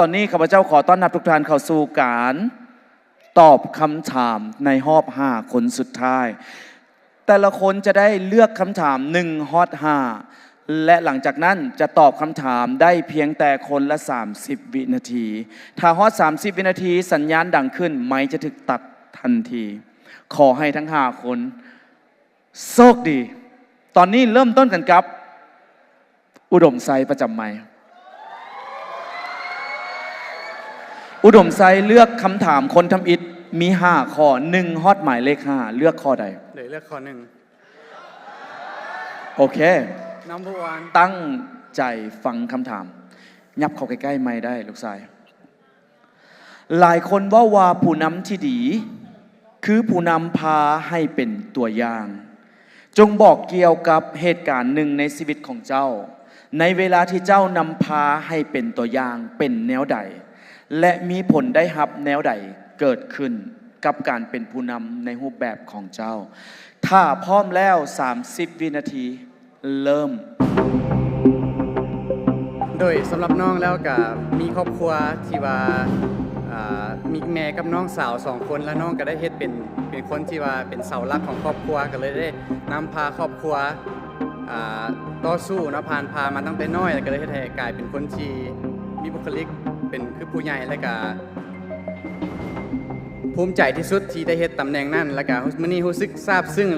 ຕອນນີ້ຂ້າພະເຈົ້າຂໍຕ້ອນຮັບທຸກທ່ານເຂົ້າສູ່ການຕອບຄຳຖາມໃນຮອບຫ້າຄົນສຸດທ້າຍ. ແຕ່ລະຄົນຈະໄດ້ເລືອກຄຳຖາມໜຶ່ງຮອດຫ້າ ແລະ ຫຼັງຈາກນັ້ນຈະຕອບຄຳຖາມໄດ້ພຽງແຕ່ຄົນລະສາມສິບວິນາທີ. ຖ້າຮອດສາມສິບວິນາທີ ສັນຍານດັງຂຶ້ນ, ໄມຈະຖືກຕັດທັນທີ. ຂໍໃຫ້ທັງຫ້າຄົນໂຊກດີ. ຕອນນີ້ເລີ່ມຕົ້ນກັນກັບ ອຸດົມໄຊປະຈຳໄມ. ອຸດົມໄຊເລືອກຄຳຖາມຄົນທຳອິດມີຫ້າຂໍ້ ໜຶ່ງຮອດໝາຍເລກຫ້າ ເລືອກຂໍ້ໃດ? ເລືອກຂໍ້ໜຶ່ງ. ໂອເຄ. Number one. ຕັ້ງໃຈຟັງຄຳຖາມ. ຫຍັບເຂົ້າໃກ້ໆໄມໄດ້ ລູກຊາຍ. ຫຼາຍຄົນເວົ້າວ່າຜູ້ນຳທີ່ດີ ຄືຜູ້ນຳພາໃຫ້ເປັນຕົວຢ່າງ. ຈົ່ງບອກກ່ຽວກັບເຫດການໜຶ່ງໃນຊີວິດຂອງເຈົ້າ, ໃນເວລາທີ່ເຈົ້ານຳພາໃຫ້ເປັນຕົວຢ່າງເປັນແນວໃດ ແລະ ມີຜົນໄດ້ຮັບແນວໃດເກີດຂຶ້ນກັບການເປັນຜູ້ນຳໃນຮູບແບບຂອງເຈົ້າ? ຖ້າພ້ອມແລ້ວ ສາມສິບວິນາທີ. ເລີ່ມ. ໂດຍສຳລັບນ້ອງແລ້ວກະມີຄອບຄົວທີ່ວ່າ ອ່າ ມີແມ່ກັບນ້ອງສາວສອງຄົນ ແລ້ວນ້ອງກະໄດ້ເຮັດເປັນ ເປັນຄົນທີ່ວ່າເປັນເສົາຫຼັກຂອງຄອບຄົວ ກະເລີຍໄດ້ນຳພາຄອບຄົວ ອ່າ ຕໍ່ສູ້ເນາະ ຜ່ານຜ່າມາຕັ້ງແຕ່ນ້ອຍ ແລ້ວກະເລີຍເຮັດໃຫ້ກາຍເປັນຄົນທີ່ມີບຸກຄະລິກເປັນຄືຜູ້ໃຫຍ່ ແລ້ວກະ ພູມໃຈທີ່ສຸດທີ່ໄດ້ເຮັດຕຳແໜ່ງນັ້ນ ແລ້ວກະມື້ນີ້ຮູ້ສຶກຊາບຊຶ້ງ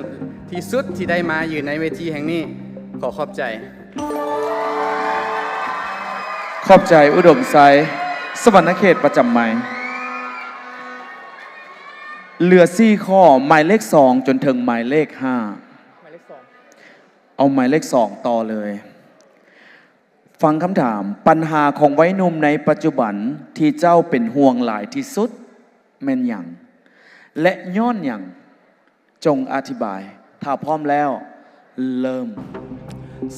ທີ່ສຸດທີ່ໄດ້ມາຢືນໃນເວທີແຫ່ງນີ້. ຂໍຂອບໃຈ. ຂອບໃຈ ອຸດົມໄຊ. ສະຫວັນນະເຂດປະຈຳໄມ. ເຫຼືອສີ່ຂໍ້, ໝາຍເລກສອງຈົນເຖິງໝາຍເລກຫ້າ. ໝາຍເລກສອງ. ເອົາໝາຍເລກສອງຕໍ່ເລີຍ. ຟັງຄຳຖາມ, ບັນຫາຂອງໄວໜຸ່ມໃນປັດຈຸບັນທີ່ເຈົ້າເປັນຫ່ວງຫຼາຍທີ່ສຸດແມ່ນຫຍັງ ແລະ ຍ້ອນຫຍັງ? ຈົ່ງອະທິບາຍ. ຖ້າພ້ອມແລ້ວ, ເລີ່ມ.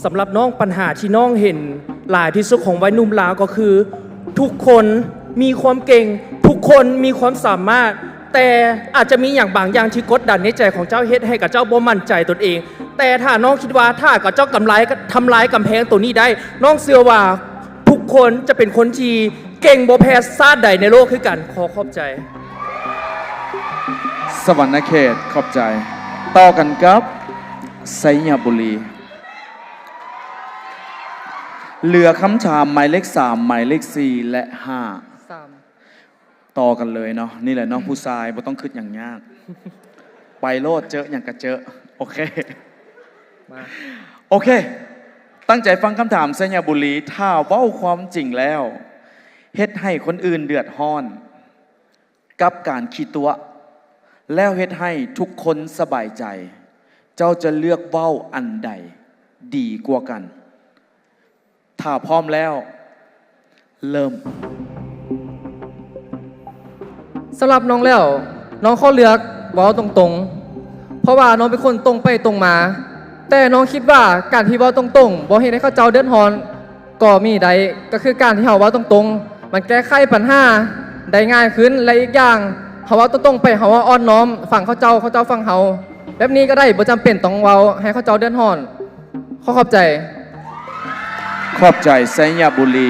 ສຳລັບນ້ອງ, ບັນຫາທີ່ນ້ອງເຫັນຫຼາຍທີ່ສຸດຂອງໄວໜຸ່ມລາວກໍຄື ທຸກຄົນມີຄວາມເກັ່ງ, ທຸກຄົນມີຄວາມສາມາດ, ແຕ່ອາດຈະມີຫຍັງບາງຢ່າງທີ່ກົດດັນໃນໃຈຂອງເຈົ້າ, ເຮັດໃຫ້ກັບເຈົ້າບໍ່ໝັ້ນໃຈຕົນເອງ. ແຕ່ຖ້ານ້ອງຄິດວ່າ ຖ້າກັບເຈົ້າກຳລາຍ ທຳລາຍກຳແພງໂຕນີ້ໄດ້, ນ້ອງເຊື່ອວ່າທຸກຄົນຈະເປັນຄົນທີ່ເກັ່ງບໍ່ແພ້ຊາດໃດໃນໂລກຄືກັນ. ຂໍຂອບໃຈ. ສະຫວັນນະເຂດ, ຂອບໃຈ. ຕໍ່ກັນກັບໄຊຍະບູລີ. ເຫຼືອຄຳຖາມໝາຍເລກສາມ, ໝາຍເລກສີ່ ແລະ ຫ້າ. ສາມ. ຕໍ່ກັນເລີຍເນາະ. ນີ້ແຫຼະນ້ອງຜູ້ຊາຍ ບໍ່ຕ້ອງຄິດຫຍັງຍາກ. ໄປໂລດ, ເຈີຫຍັງກະເຈີ. ໂອເຄ ມາ. ໂອເຄ. ຕັ້ງໃຈຟັງຄຳຖາມ, ໄຊຍະບູລີ, ຖ້າເວົ້າຄວາມຈິງແລ້ວ ເຮັດໃຫ້ຄົນອື່ນເດືອດຮ້ອນ ກັບການຂີ້ຕົວະ ແລ້ວເຮັດໃຫ້ທຸກຄົນສະບາຍໃຈ, ເຈົ້າຈະເລືອກເວົ້າອັນໃດດີກວ່າກັນ? ຖ້າພ້ອມແລ້ວ, ເລີ່ມ. ສຳລັບນ້ອງແລ້ວ, ນ້ອງຂໍເລືອກເວົ້າຕົງໆ, ເພາະວ່ານ້ອງເປັນຄົນຕົງໄປຕົງມາ. ແຕ່ນ້ອງຄິດວ່າການທີ່ເວົ້າຕົງໆ ບໍ່ເຮັດໃຫ້ເຂົາເຈົ້າເດືອດຮ້ອນກໍມີໄດ້, ກໍຄືການທີ່ເຮົາເວົ້າຕົງໆ ມັນແກ້ໄຂບັນຫາໄດ້ງ່າຍຂຶ້ນ. ແລະ ອີກຢ່າງ, ເຮົາເວົ້າຕົງໆໄປ, ເຮົາເວົ້າອ່ອນນ້ອມ, ຟັງເຂົາເຈົ້າ, ເຂົາເຈົ້າຟັງເຮົາ, ແບບນີ້ກໍໄດ້, ບໍ່ຈຳເປັນຕ້ອງເວົ້າໃຫ້ເຂົາເຈົ້າເດືອດຮ້ອນ. ຂໍຂອບໃຈ. ຂອບໃຈ ໄຊຍະບູລີ.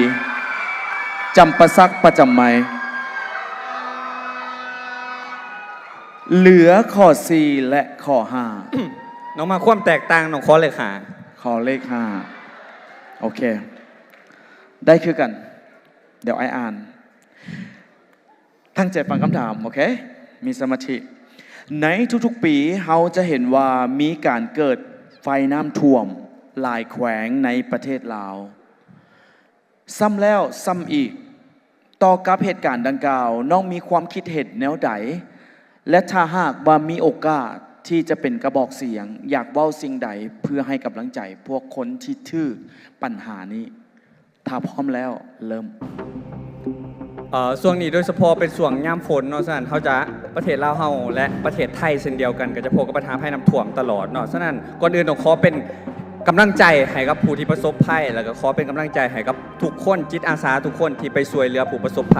ຈຳປາສັກປະຈຳໄມ. ເຫຼືອຂໍ້ສີ່ ແລະ ຂໍ້ຫ້າ. ນ້ອງມັກຄວາມແຕກຕ່າງ, ນ້ອງຂໍເລກຫ້າ. ຂໍເລກຫ້າ. ໂອເຄ. ໄດ້ຄືກັນ. ດຽວອ້າຍອ່ານ. ຕັ້ງໃຈຟັງຄຳຖາມ, ໂອເຄ? ມີສະມາທິ. ໃນທຸກໆປີ, ເຮົາຈະເຫັນວ່າມີການເກີດໄຟນ້ຳຖ້ວມຫຼາຍແຂວງໃນປະເທດລາວ. ຊ້ຳແລ້ວຊ້ຳອີກ, ຕໍ່ກັບເຫດການດັ່ງກ່າວ, ນ້ອງມີຄວາມຄິດເຫັນແນວໃດ? ແລະ ຖ້າຫາກວ່າມີໂອກາດທີ່ຈະເປັນກະບອກສຽງ, ຢາກເວົ້າສິ່ງໃດເພື່ອໃຫ້ກຳລັງໃຈພວກຄົນທີ່ຖືກບັນຫານີ້? ຖ້າພ້ອມແລ້ວ, ເລີ່ມ. ເອີ ຊ່ວງນີ້ໂດຍສະເພາະເປັນຊ່ວງຍາມຝົນເນາະ, ສະນັ້ນເຮົາຈະ, ປະເທດລາວເຮົາ ແລະ ປະເທດໄທເຊັ່ນດຽວກັນ ກໍຈະພົບກັບບັນຫາໄພນ້ຳຖ້ວມຕະຫຼອດເນາະ. ສະນັ້ນ ກ່ອນອື່ນຕ້ອງຂໍເປັນກຳລັງໃຈໃຫ້ກັບຜູ້ທີ່ປະສົບໄພ ແລ້ວກໍຂໍເປັນກຳລັງໃຈໃຫ້ກັບທຸກຄົນ, ຈິດອາສາທຸກຄົນທີ່ໄປຊ່ວຍເຫຼືອຜູ້ປະສົບໄພ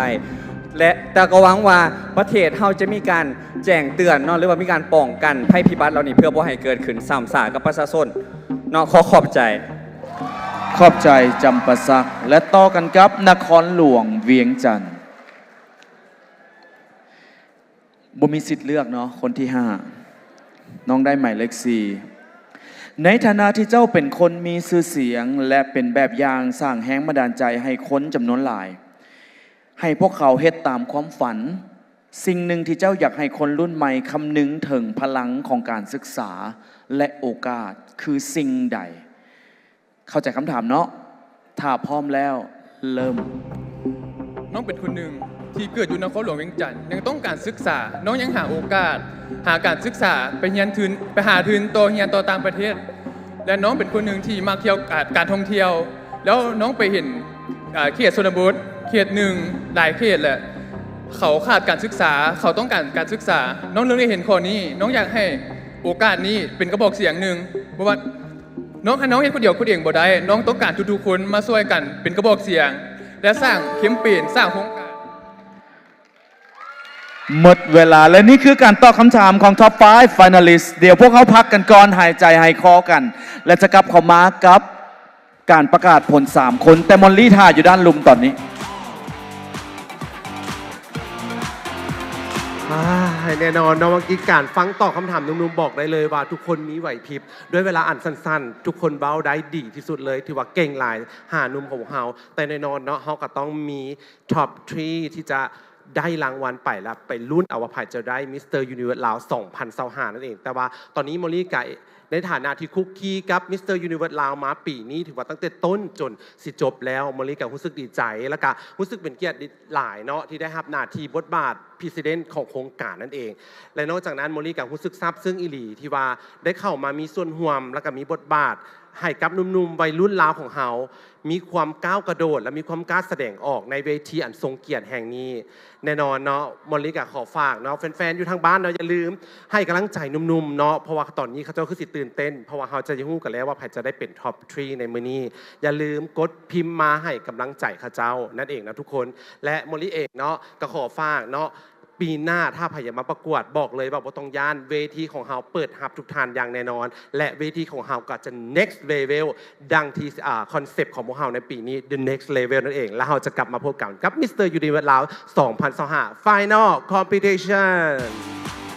ແລະ ແຕ່ກໍຫວັງວ່າປະເທດເຮົາຈະມີການແຈ້ງເຕືອນເນາະ ຫຼືວ່າມີການປ້ອງກັນໄພພິບັດເຫຼົ່ານີ້ ເພື່ອບໍ່ໃຫ້ເກີດຂຶ້ນຊ້ຳຊາກກັບປະຊາຊົນເນາະ. ຂໍຂອບໃຈ. ຂ ຂອບໃຈ ຈຳປາສັກ ແລະ ຕໍ່ກັນກັບນະຄອນຫຼວງວຽງຈັນ. ບໍ່ມີສິດເລືອກເນາະ ຄົນທີຫ້າ ນ້ອງໄດ້ໝາຍເລກສີ່. ໃນຖານະທີ່ເຈົ້າເປັນຄົນມີຊື່ສຽງ ແລະ ເປັນແບບຢ່າງສ້າງແຮງບັນດານໃຈໃຫ້ຄົນຈຳນວນຫຼາຍ, ໃຫ້ພວກເຂົາເຮັດຕາມຄວາມຝັນ. ສິ່ງໜຶ່ງທີ່ເຈົ້າຢາກໃຫ້ຄົນລຸ້ນໃໝ່ຄຳນຶງເຖິງພະລັງຂອງການສຶກສາ ແລະ ໂອກາດຄືສິ່ງໃດ? ເຂົ້າໃຈຄຳຖາມເນາະ? ຖ້າພ້ອມແລ້ວ ເລີ່ມ. ນ້ອງເປັນຄົນໜຶ່ງທີ່ເກີດຢູ່ນະຄອນຫຼວງວຽງຈັນ ຍັງຕ້ອງການສຶກສາ, ນ້ອງຍັງຫາໂອກາດ ຫາການສຶກສາ ໄປຮຽນທຶນ ໄປຫາທຶນຕໍ່ຮຽນຕໍ່ຕ່າງປະເທດ ແລະ ນ້ອງເປັນຄົນໜຶ່ງທີ່ມັກທ່ຽວ ການ ການທ່ອງທ່ຽວ ແລ້ວນ້ອງໄປເຫັນ ເຂດຊົນນະບົດເຂດໜຶ່ງ ຫຼາຍເຂດແຫຼະ ເຂົາຂາດການສຶກສາ ເຂົາຕ້ອງການການສຶກສາ. ນ້ອງເລີຍໄດ້ເຫັນຂໍ້ນີ້ ນ້ອງຢາກໃຫ້ໂອກາດນີ້ເປັນກະບອກສຽງໜຶ່ງ ບໍ່ວ່າ ນ້ອງ ຖ້ານ້ອງເຮັດຄົນດຽວຄົນເອງບໍ່ໄດ້ ນ້ອງຕ້ອງການທຸກໆຄົນມາຊ່ວຍກັນເປັນກະບອກສຽງ ແລະ ສ້າງແຄມເປນ ສ້າງໂຄງການ. ໝົດເວລາ ແລະ ນີ້ຄືການຕອບຄຳຖາມຂອງ Top five Finalist. ດຽວພວກເຮົາພັກກັນກ່ອນ ຫາຍໃຈຫາຍຄໍກັນ ແລະ ຈະກັບເຂົ້າມາກັບການປະກາດຜົນສາມຄົນ. ແຕ່ມອນລີຖ້າຢູ່ດ້ານລຸ່ມຕອນນີ້. ອາ ແນ່ນອນເນາະ ເມື່ອກີ້ການຟັງຕອບຄຳຖາມໜຸ່ມໆ ບອກໄດ້ເລີຍວ່າທຸກຄົນມີໄຫວພິບ ດ້ວຍເວລາອັນສັ້ນໆ ທຸກຄົນເວົ້າໄດ້ດີທີ່ສຸດເລີຍ ຖືວ່າເກັ່ງຫຼາຍ ຫ້າໜຸ່ມຂອງເຮົາ. ແຕ່ແນ່ນອນເນາະ ເຮົາກໍຕ້ອງມີ Top three ທີ່ຈະໄດ້ລາງວັນໄປ ແລ້ວໄປລຸ້ນເອົາວ່າໃຜຈະໄດ້ Mister Universe ລາວ ສອງພັນຊາວຫ້າ ນັ້ນເອງ. ແຕ່ວ່າຕອນນີ້ມອລລີກະ ໃນຖານະທີ່ຄຸກຄີກັບ Mister Universe ລາວມາປີນີ້ ຖືວ່າຕັ້ງແຕ່ຕົ້ນຈົນຊິຈົບແລ້ວ ມອລລີກະຮູ້ສຶກດີໃຈ ແລ້ວກະຮູ້ສຶກເປັນກຽດຫຼາຍເນາະ ທີ່ໄດ້ຮັບໜ້າທີ່ບົດບາດ President ຂອງໂຄງການນັ້ນເອງ. ແລະ ນອກຈາກນັ້ນ ມອລລີກະຮູ້ສຶກຊາບຊຶ້ງອີ່ຫຼີ ທີ່ວ່າໄດ້ເຂົ້າມາມີສ່ວນຮ່ວມ ແລ້ວກະມີບົດບາດໃຫ້ກັບໜຸ່ມໆໄວລຸ້ນລາວຂອງເຮົາ ມີຄວາມກ້າວກະໂດດ ແລະ ມີຄວາມກ້າສະແດງອອກໃນເວທີອັນຊົງກຽດແຫ່ງນີ້. ແນ່ນອນເນາະ ມອລລີກະຂໍຝາກເນາະ ແຟນໆຢູ່ທາງບ້ານເນາະ ຢ່າລືມໃຫ້ກຳລັງໃຈໜຸ່ມໆເນາະ ເພາະວ່າຕອນນີ້ເຂົາເຈົ້າຄືຊິຕື່ນເຕັ້ນ ເພາະວ່າເຮົາຈະຮູ້ກັນແລ້ວວ່າໃຜຈະໄດ້ເປັນ Top three ໃນມື້ນີ້. ຢ່າລືມກົດພິມມາໃຫ້ກຳລັງໃຈເຂົາເຈົ້ານັ້ນເອງນະທຸກຄົນ. ແລະ ມອລລີເອງເນາະ ກໍຂໍຝາກເນາະ ປີໜ້າຖ້າໃຜຢາກມາປະກວດ ບອກເລີຍວ່າບໍ່ຕ້ອງຢ້ານ ເວທີຂອງເຮົາເປີດຮັບທຸກທ່ານຢ່າງແນ່ນອນ ແລະ ເວທີຂອງເຮົາກໍຈະ next level ດັ່ງທີ່ ອາ ຄອນເຊັບຂອງພວກເຮົາໃນປີນີ້ The Next Level ນັ້ນເອງ. ແລ້ວເຮົາຈະກັບມາພົບກັນກັບ Mister Universe ລາວ ສອງພັນຊາວຫ້າ Final Competition.